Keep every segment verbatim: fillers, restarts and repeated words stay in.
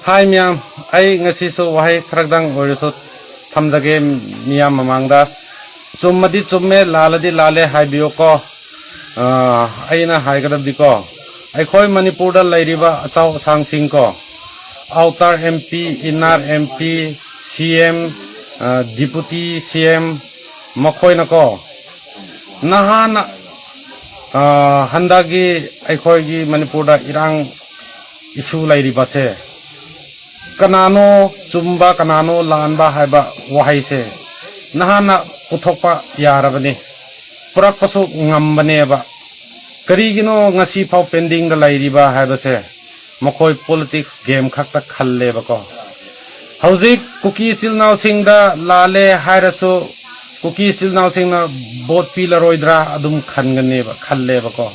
ꯍꯥꯏ ꯃꯌꯥꯝ, ꯑꯩ ꯉꯁꯤꯁꯨ ꯋꯥꯍꯩ ꯈꯔꯗꯪ ꯑꯣꯏꯔꯁꯨ ꯊꯝꯖꯒꯦ ꯃꯤꯌꯥꯝ ꯃꯃꯥꯡꯗ꯫ ꯆꯨꯝꯃꯗꯤ ꯆꯨꯝꯃꯦ, ꯂꯥꯜꯂꯗꯤ ꯂꯥꯜꯂꯦ ꯍꯥꯏꯕꯤꯌꯨꯀꯣ꯫ ꯑ, ꯑꯩꯅ ꯍꯥꯏꯒꯗꯕꯗꯤꯀꯣ, ꯑꯩꯈꯣꯏ ꯃꯅꯤꯄꯨꯔꯗ ꯂꯩꯔꯤꯕ ꯑꯆꯧ ꯑꯁꯥꯡꯁꯤꯡꯀꯣ, outer M P, inner M P, C M, ꯑ, ꯗꯤꯄꯨꯇꯤ ꯁꯤ ꯑꯦꯝ, ꯃꯈꯣꯏꯅꯀꯣ, ꯅꯍꯥꯟꯅ, ꯑ, ꯍꯟꯗꯛꯀꯤ ꯑꯩꯈꯣꯏꯒꯤ ꯃꯅꯤꯄꯨꯔꯗ ꯏꯔꯥꯡ ꯏꯁꯨ ꯂꯩꯔꯤꯕꯁꯦ, ꯀꯅꯥꯅꯣ ꯆꯨꯝꯕ, ꯀꯅꯥꯅꯣ ꯂꯥꯟꯕ ꯍꯥꯏꯕ ꯋꯥꯍꯩꯁꯦ ꯅꯍꯥꯟꯅ ꯄꯨꯊꯣꯛꯄ ꯌꯥꯔꯕꯅꯤ, ꯄꯨꯔꯛꯄꯁꯨ ꯉꯝꯕꯅꯦꯕ꯫ ꯀꯔꯤꯒꯤꯅꯣ ꯉꯁꯤ ꯐꯥꯎ ꯄꯦꯟꯗꯤꯡꯗ ꯂꯩꯔꯤꯕ ꯍꯥꯏꯕꯁꯦ, ꯃꯈꯣꯏ ꯄꯣꯂꯤꯇꯤꯛꯁ ꯒꯦꯝ ꯈꯛꯇ ꯈꯜꯂꯦꯕꯀꯣ꯫ ꯍꯧꯖꯤꯛ ꯀꯨꯀꯤ ꯏꯆꯤꯜ ꯏꯅꯥꯎꯁꯤꯡꯗ ꯂꯥꯜꯂꯦ ꯍꯥꯏꯔꯁꯨ, ꯀꯨꯀꯤ ꯏꯆꯤꯜ ꯏꯅꯥꯎꯁꯤꯡꯅ ꯚꯣꯠ ꯄꯤꯂꯔꯣꯏꯗ꯭ꯔꯥ ꯑꯗꯨꯝ ꯈꯟꯒꯅꯦꯕ, ꯈꯜꯂꯦꯕꯀꯣ꯫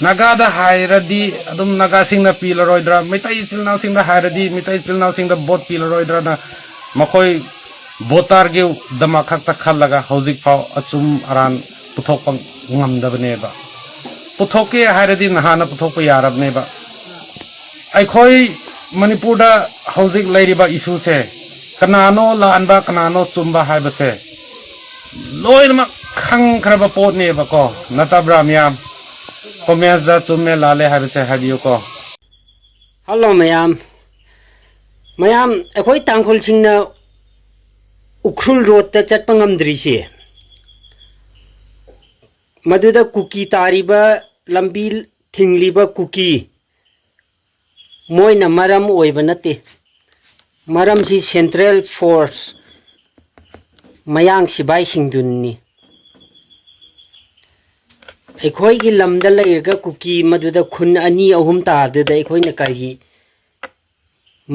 ꯅꯥꯒꯥꯗ ꯍꯥꯏꯔꯗꯤ ꯑꯗꯨꯝ ꯅꯥꯒꯥꯁꯤꯡꯅ ꯄꯤꯂꯔꯣꯏꯗ꯭ꯔꯥ, ꯃꯩꯇꯩ ꯏꯆꯤꯜ ꯏꯅꯥꯎꯁꯤꯡꯗ ꯍꯥꯏꯔꯗꯤ ꯃꯩꯇꯩ ꯏꯆꯤꯜ ꯏꯅꯥꯎꯁꯤꯡꯗ ꯚꯣꯠ ꯄꯤꯂꯔꯣꯏꯗ꯭ꯔꯅ ꯃꯈꯣꯏ ꯚꯣꯇꯔꯒꯤꯗꯃꯛ ꯈꯛꯇ ꯈꯜꯂꯒ ꯍꯧꯖꯤꯛ ꯐꯥꯎ ꯑꯆꯨꯝ ꯑꯔꯥꯟ ꯄꯨꯊꯣꯛꯄ ꯉꯝꯗꯕꯅꯦꯕ꯫ ꯄꯨꯊꯣꯛꯀꯦ ꯍꯥꯏꯔꯗꯤ ꯅꯍꯥꯟꯅ ꯄꯨꯊꯣꯛꯄ ꯌꯥꯔꯕꯅꯦꯕ꯫ ꯑꯩꯈꯣꯏ ꯃꯅꯤꯄꯨꯔꯗ ꯍꯧꯖꯤꯛ ꯂꯩꯔꯤꯕ ꯏꯁꯨꯁꯦ ꯀꯅꯥꯅꯣ ꯂꯥꯟꯕ, ꯀꯅꯥꯅꯣ ꯆꯨꯝꯕ ꯍꯥꯏꯕꯁꯦ ꯂꯣꯏꯅꯃꯛ ꯈꯪꯈ꯭ꯔꯕ ꯄꯣꯠꯅꯦꯕꯀꯣ, ꯅꯠꯇꯕ꯭ꯔꯥ ꯃꯌꯥꯝ? ꯀꯣꯃꯦꯟꯁꯇ ꯆꯨꯝꯃꯦ ꯂꯥꯜꯂꯦ ꯍꯥꯏꯕꯁꯦ ꯍꯥꯏꯕꯤꯌꯨꯀꯣ꯫ ꯍꯜꯂꯣ ꯃꯌꯥꯝ꯫ ꯃꯌꯥꯝ, ꯑꯩꯈꯣꯏ ꯇꯥꯡꯈꯨꯜꯁꯤꯡꯅ ꯎꯈ꯭ꯔꯨꯜ ꯔꯣꯗꯇ ꯆꯠꯄ ꯉꯝꯗ꯭ꯔꯤꯁꯦ, ꯃꯗꯨꯗ ꯀꯨꯀꯤ ꯇꯥꯔꯤꯕ, ꯂꯝꯕꯤ ꯊꯤꯡꯂꯤꯕ ꯀꯨꯀꯤ, ꯃꯣꯏꯅ ꯃꯔꯝ ꯑꯣꯏꯕ ꯅꯠꯇꯦ꯫ ꯃꯔꯝꯁꯤ ꯁꯦꯟꯇ꯭ꯔꯦꯜ ꯐꯣꯔꯁ, ꯃꯌꯥꯡ ꯁꯤꯕꯥꯏꯁꯤꯡꯗꯨꯅꯤ꯫ ꯑꯩꯈꯣꯏꯒꯤ ꯂꯝꯗ ꯂꯩꯔꯒ ꯀꯨꯀꯤ ꯃꯗꯨꯗ ꯈꯨꯟ ꯑꯅꯤ ꯑꯍꯨꯝ ꯇꯥꯕꯗꯨꯗ ꯑꯩꯈꯣꯏꯅ ꯀꯔꯤ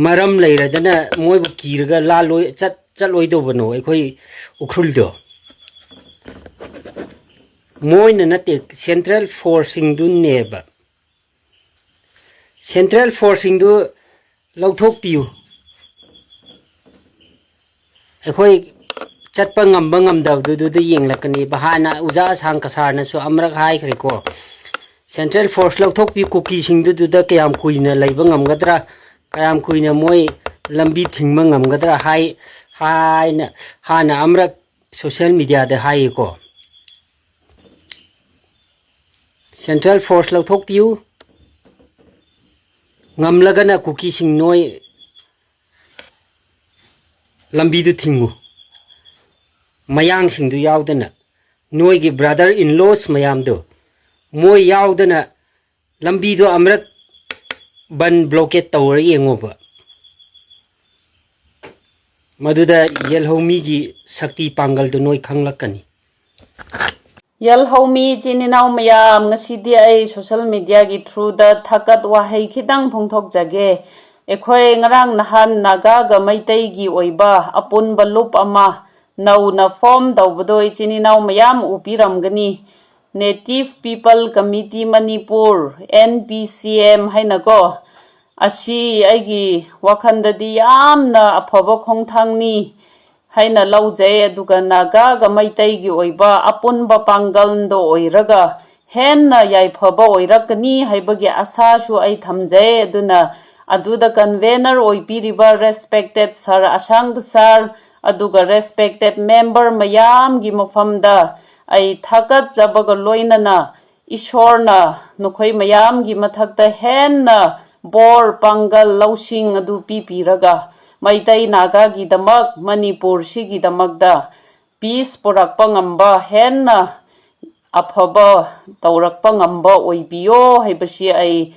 ꯃꯔꯝ ꯂꯩꯔꯗꯅ ꯃꯣꯏꯕꯨ ꯀꯤꯔꯒ ꯂꯥꯜꯂꯣꯏ-, ꯆꯠ-, ꯆꯠꯂꯣꯏꯗꯧꯕꯅꯣ ꯑꯩꯈꯣꯏ ꯎꯈ꯭ꯔꯨꯜꯗꯣ? ꯃꯣꯏꯅ ꯅꯠꯇꯦ, ꯁꯦꯟꯇ꯭ꯔꯦꯜ ꯐꯣꯔꯁꯁꯤꯡꯗꯨꯅꯦꯕ꯫ ꯁꯦꯟꯇ꯭ꯔꯦꯜ ꯐꯣꯔꯁꯁꯤꯡꯗꯨ ꯂꯧꯊꯣꯛꯄꯤꯌꯨ꯫ ꯑꯩꯈꯣꯏ ꯆꯠꯄ ꯉꯝꯕ ꯉꯝꯗꯕꯗꯨꯗ ꯌꯦꯡꯂꯛꯀꯅꯦꯕ꯫ ꯍꯥꯟꯅ ꯑꯣꯖꯥ ꯑꯁꯥꯡ ꯀꯁꯥꯔꯅꯁꯨ ꯑꯃꯔꯛ ꯍꯥꯏꯈ꯭ꯔꯦꯀꯣ, ꯁꯦꯟꯇ꯭ꯔꯦꯜ ꯐꯣꯔꯁ ꯂꯧꯊꯣꯛꯄꯤꯌꯨ, ꯀꯨꯀꯤꯁꯤꯡꯗꯨꯗꯨꯗ ꯀꯌꯥꯝ ꯀꯨꯏꯅ ꯂꯩꯕ ꯉꯝꯒꯗ꯭ꯔꯥ? ꯀꯌꯥꯝ ꯀꯨꯏꯅ ꯃꯣꯏ ꯂꯝꯕꯤ ꯊꯤꯡꯕ ꯉꯝꯒꯗ꯭ꯔꯥ ꯍꯥꯏ ꯍꯥꯏꯅ ꯍꯥꯟꯅ ꯑꯃꯔꯛ ꯁꯣꯁꯤꯌꯦꯜ ꯃꯦꯗꯤꯌꯥꯗ ꯍꯥꯏꯌꯦꯀꯣ꯫ ꯁꯦꯟꯇ꯭ꯔꯦꯜ ꯐꯣꯔꯁ ꯂꯧꯊꯣꯛꯄꯤꯌꯨ꯫ ꯉꯝꯂꯒꯅ ꯀꯨꯀꯤꯁꯤꯡ ꯅꯣꯏ ꯂꯝꯕꯤꯗꯨ ꯊꯤꯡꯉꯨ꯫ ꯃꯌꯥꯡꯁꯤꯡꯗꯨ ꯌꯥꯎꯗꯅ, ꯅꯣꯏꯒꯤ ꯕ꯭ꯔꯥꯗꯔ ꯏꯟ ꯂꯣꯁ ꯃꯌꯥꯝꯗꯣ, ꯃꯣꯏ ꯌꯥꯎꯗꯅ ꯂꯝꯕꯤꯗꯣ ꯑꯃꯔꯛ ꯕꯟ ꯕ꯭ꯂꯣꯀꯦꯠ ꯇꯧꯔ ꯌꯦꯡꯉꯣꯕ꯫ ꯃꯗꯨꯗ ꯌꯦꯜꯍꯧꯃꯤꯒꯤ ꯁꯛꯇꯤ ꯄꯥꯡꯒꯜꯗꯨ ꯅꯣꯏ ꯈꯪꯂꯛꯀꯅꯤ꯫ ꯌꯦꯜꯍꯧꯃꯤ ꯏꯆꯤꯟ ꯏꯅꯥꯎ ꯃꯌꯥꯝ, ꯉꯁꯤꯗꯤ ꯑꯩ ꯁꯣꯁꯤꯌꯦꯜ ꯃꯦꯗꯤꯌꯥꯒꯤ ꯊ꯭ꯔꯨꯗ ꯊꯥꯒꯠ ꯋꯥꯍꯩ ꯈꯤꯇꯪ ꯐꯣꯡꯗꯣꯛꯆꯒꯦ꯫ ꯑꯩꯈꯣꯏ ꯉꯔꯥꯡ ꯅꯍꯥꯟ ꯅꯥꯒꯥꯒ ꯃꯩꯇꯩꯒꯤ ꯑꯣꯏꯕ ꯑꯄꯨꯟꯕ ꯂꯨꯞ ꯑꯃ ꯅꯧꯅ ꯐꯣꯝ ꯇꯧꯕꯗꯣ ꯏꯆꯤꯟ ꯏꯅꯥꯎ ꯃꯌꯥꯝ ꯎꯕꯤꯔꯝꯒꯅꯤ꯫ Native People Committee Manipur, N P C M ꯍꯥꯏꯅꯀꯣ꯫ ꯑꯁꯤ ꯑꯩꯒꯤ ꯋꯥꯈꯜꯗꯗꯤ ꯌꯥꯝꯅ ꯑꯐꯕ ꯈꯣꯡꯊꯥꯡꯅꯤ ꯍꯥꯏꯅ ꯂꯧꯖꯩ꯫ ꯑꯗꯨꯒ ꯅꯥꯒꯥꯒ ꯃꯩꯇꯩꯒꯤ ꯑꯣꯏꯕ ꯑꯄꯨꯟꯕ ꯄꯥꯡꯒꯜꯗꯣ ꯑꯣꯏꯔꯒ ꯍꯦꯟꯅ ꯌꯥꯏꯐꯕ ꯑꯣꯏꯔꯛꯀꯅꯤ ꯍꯥꯏꯕꯒꯤ ꯑꯁꯥꯁꯨ ꯑꯩ ꯊꯝꯖꯩ꯫ ꯑꯗꯨꯅ ꯑꯗꯨꯗ ꯀꯟꯚꯦꯅꯔ ꯑꯣꯏꯕꯤꯔꯤꯕ ꯔꯦꯁꯄꯦꯛꯇꯦꯠ ꯁꯥꯔ ꯑꯁꯥꯡꯕ ꯁꯥꯔ, ꯑꯗꯨꯒ ꯔꯦꯁꯄꯦꯛꯇꯦꯠ ꯃꯦꯝꯕꯔ ꯃꯌꯥꯝꯒꯤ ꯃꯐꯝꯗ ꯑꯩ ꯊꯥꯒꯠꯆꯕꯒ ꯂꯣꯏꯅꯅ ꯏꯁꯣꯔꯅ ꯅꯈꯣꯏ ꯃꯌꯥꯝꯒꯤ ꯃꯊꯛꯇ ꯍꯦꯟꯅ ꯕꯣꯔ, ꯄꯥꯡꯒꯜ, ꯂꯧꯁꯤꯡ ꯑꯗꯨ ꯄꯤꯕꯤꯔꯒ ꯃꯩꯇꯩ ꯅꯥꯒꯥꯒꯤꯗꯃꯛ, ꯃꯅꯤꯄꯨꯔꯁꯤꯒꯤꯗꯃꯛꯇ ꯄꯤꯁ ꯄꯨꯔꯛꯄ ꯉꯝꯕ, ꯍꯦꯟꯅ ꯑꯐꯕ ꯇꯧꯔꯛꯄ ꯉꯝꯕ ꯑꯣꯏꯕꯤꯌꯣ ꯍꯥꯏꯕꯁꯤ ꯑꯩ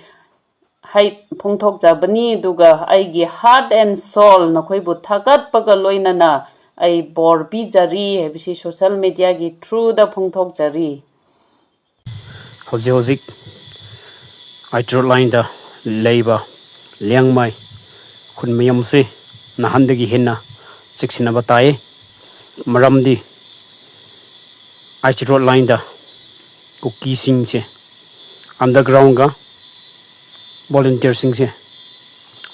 ꯍꯥꯏ ꯐꯣꯡꯗꯣꯛꯆꯕꯅꯤ꯫ ꯑꯗꯨꯒ ꯑꯩꯒꯤ heart and soul ꯅꯈꯣꯏꯕꯨ ꯊꯥꯒꯠꯄꯒ ꯂꯣꯏꯅꯅ ꯑꯩ ꯕꯣꯔ ꯄꯤꯖꯔꯤ ꯍꯥꯏꯕꯁꯤ ꯁꯣꯁꯤꯌꯦꯜ ꯃꯦꯗꯤꯌꯥꯒꯤ ꯊ꯭ꯔꯨꯗ ꯐꯣꯡꯗꯣꯛꯆꯔꯤ꯫ ꯍꯧꯖꯤꯛ ꯍꯧꯖꯤꯛ ꯑꯥꯏꯇꯤ ꯔꯣꯗ ꯂꯥꯏꯟꯗ ꯂꯩꯕ ꯂꯤꯌꯥꯡꯃꯩ ꯈꯨꯟ ꯃꯌꯥꯝꯁꯦ ꯅꯍꯥꯟꯗꯒꯤ ꯍꯦꯟꯅ ꯆꯦꯛꯁꯤꯟꯅꯕ ꯇꯥꯏ꯫ ꯃꯔꯝꯗꯤ ꯑꯥꯏꯇꯤ ꯔꯣꯗ ꯂꯥꯏꯟꯗ ꯀꯨꯀꯤꯁꯤꯡꯁꯦ ꯑꯟꯗꯔꯒ꯭ꯔꯥꯎꯟꯒ ꯚꯣꯂꯨꯟꯇꯤꯌꯔꯁꯤꯡꯁꯦ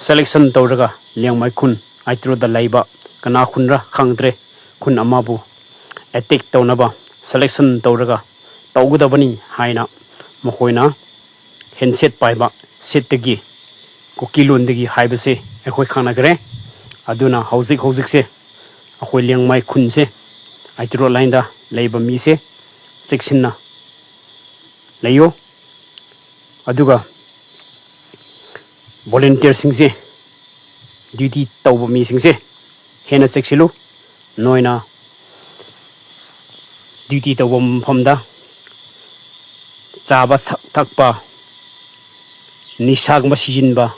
ꯁꯦꯂꯦꯛꯁꯟ ꯇꯧꯔꯒ ꯂꯤꯌꯥꯡꯃꯩ ꯈꯨꯟ ꯑꯥꯏꯇꯤ ꯔꯣꯗ ꯂꯩꯕ ꯀꯅꯥ ꯈꯨꯟꯔ ꯈꯪꯗ꯭ꯔꯦ, ꯈꯨꯟ ꯑꯃꯕꯨ ꯑꯦꯇꯦꯛ ꯇꯧꯅꯕ ꯁꯦꯂꯦꯛꯁꯟ ꯇꯧꯔꯒ ꯇꯧꯒꯗꯕꯅꯤ ꯍꯥꯏꯅ ꯃꯈꯣꯏꯅ ꯍꯦꯟꯁꯦꯠ ꯄꯥꯏꯕ ꯁꯤꯠꯇꯒꯤ ꯀꯨꯀꯤ ꯂꯣꯟꯗꯒꯤ ꯍꯥꯏꯕꯁꯦ ꯑꯩꯈꯣꯏ ꯈꯪꯅꯈ꯭ꯔꯦ꯫ ꯑꯗꯨꯅ ꯍꯧꯖꯤꯛ ꯍꯧꯖꯤꯛꯁꯦ ꯑꯩꯈꯣꯏ ꯂꯤꯌꯥꯡꯃꯩ ꯈꯨꯟꯁꯦ, ꯑꯥꯏ ꯇꯤ ꯔꯣꯗ ꯂꯥꯏꯟꯗ ꯂꯩꯕ ꯃꯤꯁꯦ ꯆꯦꯛꯁꯤꯟꯅ ꯂꯩꯌꯨ꯫ ꯑꯗꯨꯒ ꯚꯣꯂꯨꯟꯇꯤꯌꯔꯁꯤꯡꯁꯦ, ꯗ꯭ꯌꯨꯇꯤ ꯇꯧꯕ ꯃꯤꯁꯤꯡꯁꯦ ꯍꯦꯟꯅ ꯆꯦꯛꯁꯤꯜꯂꯨ꯫ ꯅꯣꯏꯅ ꯗ꯭ꯌꯨꯇꯤ ꯇꯧꯕ ꯃꯐꯝꯗ ꯆꯥꯕ ꯊꯛ-, ꯊꯛꯄ, ꯅꯤꯁꯥꯒꯨꯝꯕ ꯁꯤꯖꯤꯟꯕ,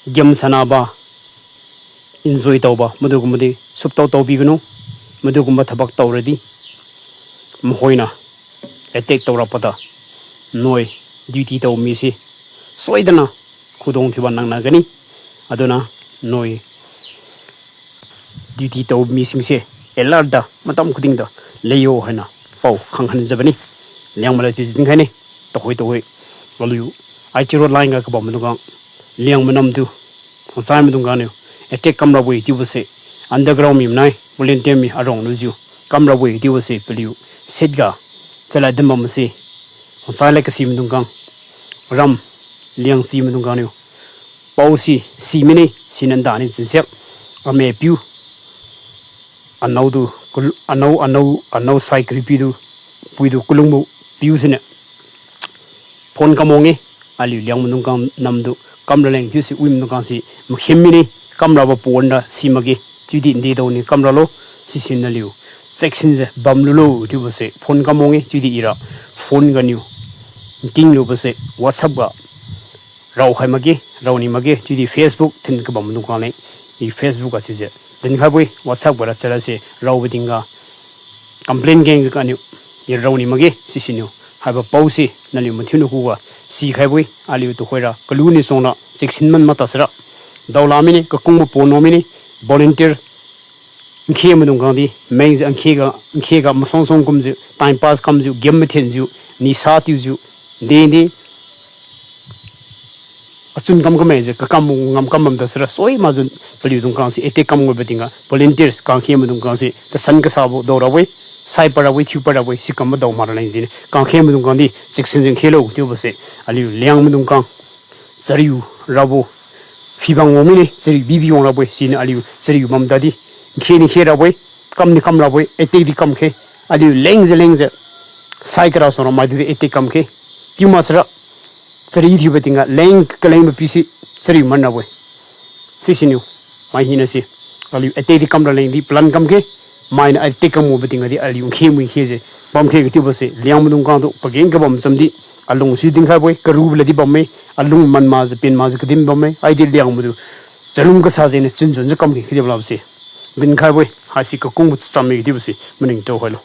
ꯒꯦꯝ ꯁꯥꯟꯅꯕ, ꯏꯟꯖꯣꯏ ꯇꯧꯕ, ꯃꯗꯨꯒꯨꯝꯕꯗꯤ ꯁꯨꯞꯇꯧ ꯇꯧꯕꯤꯒꯅꯨ꯫ ꯃꯗꯨꯒꯨꯝꯕ ꯊꯕꯛ ꯇꯧꯔꯗꯤ ꯃꯈꯣꯏꯅ ꯑꯦꯇꯦꯛ ꯇꯧꯔꯛꯄꯗ ꯅꯣꯏ ꯗ꯭ꯌꯨꯇꯤ ꯇꯧꯕ ꯃꯤꯁꯤ ꯁꯣꯏꯗꯅ ꯈꯨꯗꯣꯡꯊꯤꯕ ꯅꯪꯅꯒꯅꯤ꯫ ꯑꯗꯨꯅ ꯅꯣꯏ ꯗ꯭ꯌꯨꯇꯤ ꯇꯧꯕ ꯃꯤꯁꯤꯡꯁꯦ ꯑꯦꯂꯔꯠꯇ ꯃꯇꯝ ꯈꯨꯗꯤꯡꯗ ꯂꯩꯌꯣ ꯍꯥꯏꯅ ꯄꯥꯎ ꯈꯪꯍꯟꯖꯕꯅꯤ꯫ ꯂꯤꯌꯥꯡꯃꯩ ꯂꯥꯏꯇꯨ ꯆꯤꯡꯈꯩꯅꯤ꯫ ꯇꯧꯍꯣꯏ ꯇꯧꯍꯣꯏ ꯑꯂꯨ ꯑꯥꯏ ꯇꯤ ꯔꯣꯗ ꯂꯥꯏꯟꯒ ꯀꯕ ꯃꯗꯨꯒ ꯂꯤꯌꯥꯡꯃꯩ ꯅꯝꯗꯨ ꯍꯣꯡꯆꯥꯏ ꯃꯗꯨꯒꯥꯅꯤ ꯑꯦꯇꯦꯛ ꯀꯝꯔꯕꯣꯏ ꯇꯤꯕꯁꯦ ꯑꯟꯗꯔꯒ꯭ꯔꯥꯎꯟ ꯃꯤ ꯃꯅꯥꯏ ꯚꯣꯂꯨꯟꯇꯤꯌꯔ ꯃꯤ ꯑꯔꯣꯡ ꯂꯨꯖꯤꯎ ꯀꯝꯔꯕꯣꯏ ꯇꯤꯕꯁꯦ ꯄꯂꯤꯎ ꯁꯤꯠꯒ ꯆꯂꯥꯏ ꯗꯝꯕꯝꯁꯦ ꯍꯣꯡꯆꯥꯏ ꯂꯩꯀꯁꯤ ꯃꯗꯨꯒ ꯔꯝ ꯂꯤꯌꯥꯡꯆꯤ ꯃꯗꯨꯒꯥꯅꯤ ꯄꯥꯎꯁꯤ ꯁꯤꯃꯤꯅꯤ ꯁꯤꯅꯟꯗꯥꯅꯤ ꯆꯤꯟꯁꯦꯛ ꯑꯃꯦ ꯄꯤꯎ ꯑꯅꯧꯗꯨ ꯀꯨꯜ-, ꯑꯅꯧ, ꯑꯅꯧ, ꯑꯅꯧ ꯁꯥꯏ ꯀ꯭ꯔꯤꯄꯤꯗꯨ, ꯄꯨꯏꯗꯨ ꯀꯨꯂꯨꯡꯕꯨ ꯄꯤꯌꯨꯁꯤꯅꯦ꯫ ꯐꯣꯟ ꯀꯃꯣꯡꯉꯤ, ꯑꯂꯤ ꯂꯤꯌꯥꯡ ꯃꯅꯨꯡ ꯀꯝ-, ꯅꯝꯗꯨ ꯀꯝꯂ ꯂꯦꯡ ꯊꯤꯌꯨꯁꯤ ꯎꯏ ꯃꯅꯨꯡ ꯀꯥꯡꯁꯤ ꯃꯨꯈꯤꯝꯃꯤꯅꯤ, ꯀꯝꯂꯕ ꯄꯣꯟꯗ ꯁꯤꯃꯒꯤ, ꯆꯨꯏꯗꯤ ꯏꯟꯗꯤꯗꯧꯅꯤ, ꯀꯝꯂꯂꯣ, ꯁꯤꯁꯤꯟꯅ ꯂꯤꯌꯨ꯫ ꯆꯦꯛꯁꯤꯟꯖꯦ, ꯕꯝꯂꯨꯂꯣ, ꯊꯤꯌꯨꯕꯁꯦ, ꯐꯣꯟ ꯀꯃꯣꯡꯉꯤ, ꯆꯨꯏꯗꯤ ꯏꯔꯥ, ꯐꯣꯟ ꯒꯅꯤꯌꯨ, ꯀꯤꯡꯂꯨꯕꯁꯦ, WhatsApp ꯒ, ꯔꯥꯎ ꯍꯥꯏꯃꯒꯤ, ꯔꯥꯎꯅꯤꯃꯒꯤ, ꯆꯨꯏꯗꯤ Facebook, ꯊꯤꯟ ꯀꯕꯝ ꯃꯅꯨꯡ ꯀꯥꯡꯂꯦ, ꯏ Facebook ꯑꯁꯤꯁꯦ, ꯗꯤꯟꯈꯥꯏꯕꯨꯏ WhatsApp ꯈꯔ ꯆꯠꯂꯁꯤ, ꯔꯧꯕꯗꯤꯡꯒ complain ꯒꯦꯡꯁꯨ ꯀꯥꯅꯤꯌꯨ, ꯏꯔꯧꯅꯤꯃꯒꯤ ꯁꯤꯁꯤꯅꯤꯌꯨ ꯍꯥꯏꯕ ꯄꯥꯎꯁꯤ ꯅꯂꯤꯌꯨ ꯃꯊꯤꯅ ꯀꯨꯒ ꯁꯤ ꯈꯥꯏꯕꯨꯏ, ꯑꯂꯤꯌꯨ ꯇꯨꯈꯣꯏꯔ ꯀꯂꯨꯅꯤ ꯁꯣꯡꯅ ꯆꯦꯛꯁꯤꯟꯃꯟ ꯃꯇꯥꯁꯤꯔ ꯗꯧꯂꯥꯃꯤꯅꯤ, ꯀꯀꯨꯡꯕ ꯄꯣꯟꯅꯣꯃꯤꯅꯤ, volunteer ꯏꯪꯈꯦ ꯑꯃꯗꯨꯝ ꯀꯥꯡꯗꯤ ꯃꯦꯡꯁꯦ ꯏꯪꯈꯦꯒ, ꯏꯪꯈꯦꯒ ꯃꯁꯣꯡ ꯁꯣꯡ ꯀꯨꯝꯁꯤ, time pass ꯀꯝꯁꯨ, game ꯃꯊꯦꯟꯁꯨ, ꯅꯤꯁꯥ ꯇꯤꯌꯨꯁꯨ, ꯗꯦ ꯗꯦ ꯑꯆꯨꯝ ꯀꯝ ꯀꯝꯃꯦꯁꯦ ꯀꯀꯝ ꯉꯝ ꯀꯝꯃꯝꯗ ꯁꯤꯔ ꯁꯣꯏ ꯃꯥꯁꯨ ꯄꯂꯤꯗꯨꯝ ꯀꯥꯡꯁꯤ ꯑꯦꯇꯦꯛ ꯀꯝ ꯑꯣꯏꯕ ꯇꯤꯡꯒ volunteers ꯀꯥꯡꯈꯦꯝ ꯑꯗꯨꯝ ꯀꯥꯡꯁꯤ ꯇꯁꯟ ꯀꯁꯥꯕꯨ ꯗꯧꯔꯕꯣꯏ ꯁꯥꯏ ꯄꯔꯕꯣꯏ ꯊꯤꯎ ꯄꯔꯕꯣꯏ ꯁꯤ ꯀꯝꯕ ꯗꯧ ꯃꯥꯔ ꯂꯩꯁꯤꯅꯦ꯫ ꯀꯥꯡꯈꯦꯝ ꯑꯗꯨꯝ ꯀꯥꯡꯗꯤ ꯆꯦꯛꯁꯤꯟ ꯆꯦꯛꯁꯤꯟ ꯈꯦꯂꯧ ꯇꯤꯌꯨꯕꯁꯦ ꯑꯂꯤꯌꯨ ꯂꯤꯌꯥꯡ ꯑꯗꯨꯝ ꯀꯥꯡ ꯆꯔꯤꯌꯨ ꯔꯥꯕꯣ ꯐꯤꯕꯥꯡ ꯋꯥꯡꯃꯤꯅꯦ, ꯆꯔꯤ ꯕꯤꯕꯤ ꯋꯥꯡ ꯔꯥꯕꯣꯏ, ꯁꯤꯅ ꯑꯂꯤꯌꯨ ꯆꯔꯤ ꯃꯝꯗꯥꯗꯤ, ꯈꯦꯅꯤ ꯈꯦ ꯔꯥꯕꯣꯏ, ꯀꯝꯅꯤ ꯀꯝ ꯔꯥꯕꯣꯏ, ꯑꯩꯇꯩꯗꯤ ꯀꯝꯈꯦ, ꯑꯂꯤꯌꯨ ꯂꯦꯡꯖ ꯂꯦꯡꯖ, ꯁꯥꯏ ꯀꯔꯥ ꯁꯣꯔ ꯃꯥꯏꯗꯨꯗꯤ ꯑꯩꯇꯩ ꯀꯝꯈꯦ, ꯇꯤꯃꯥꯁꯔ, ꯆꯔꯤ ꯊꯤꯕ ꯇꯤꯡꯉ, ꯂꯦꯡ ꯀꯂꯦꯡꯕ ꯄꯤꯁꯤ, ꯆꯔꯤ ꯃꯟ ꯔꯥꯕꯣꯏ, ꯁꯤꯁꯤꯅꯤꯌꯨ, ꯃꯥꯏ ꯍꯤꯅ ꯁꯤ, ꯑꯂꯤꯌꯨ ꯑꯩꯇꯩꯗꯤ ꯀꯝꯔ ꯂꯦꯡꯗꯤ, ꯄ꯭ꯂꯥꯟ ꯀꯝꯈꯦ, ꯃꯥꯏꯅ ꯑꯩꯇꯩ ꯀꯝꯃꯨꯕ ꯇꯤꯡꯉꯗꯤ, ꯑꯂꯤꯌꯨ ꯈꯦ ꯃꯨꯏ ꯈꯦꯁꯦ, ꯕꯝ ꯈꯦ ꯀꯤꯇꯤꯕꯁꯦ, ꯂꯤꯌꯥꯡ ꯃꯗꯨꯡ ꯀꯥꯡꯗꯣ, ꯄꯒꯦꯡ ꯀꯕꯝ ꯆꯝꯗꯤ, ꯑꯂꯨꯡ ꯁꯤ ꯗꯤꯡꯈꯥꯏꯕꯣꯏ, ꯀꯔꯨꯕ ꯂꯗꯤ ꯕꯝꯃꯦ, ꯑꯂꯨꯡ ꯃꯟ ꯃꯥꯁꯦ, ꯄꯦꯟ ꯃꯥꯁꯦ, ꯀꯗꯤꯝ ꯕꯝꯃꯦ, ꯑꯩꯗꯤ ꯂꯤꯌꯥꯡ ꯃꯗꯨ, ꯆꯂꯨꯝ ꯀꯁꯥꯁꯦꯅ ꯆꯤꯟ ꯆꯣꯟꯁꯦ ꯀꯝꯈꯤ ꯈꯤꯗꯤꯕ ꯂꯥꯕꯁꯦ, ꯗꯤꯡꯈꯥꯏꯕꯣꯏ, ꯍꯥꯏꯁꯤ ꯀꯀꯨꯡꯕ ꯆꯥꯝꯃꯦ ꯀꯤꯇꯤꯕꯁꯦ, ꯃꯅꯤꯡ ꯇꯧ ꯍꯥꯏꯂꯣ꯫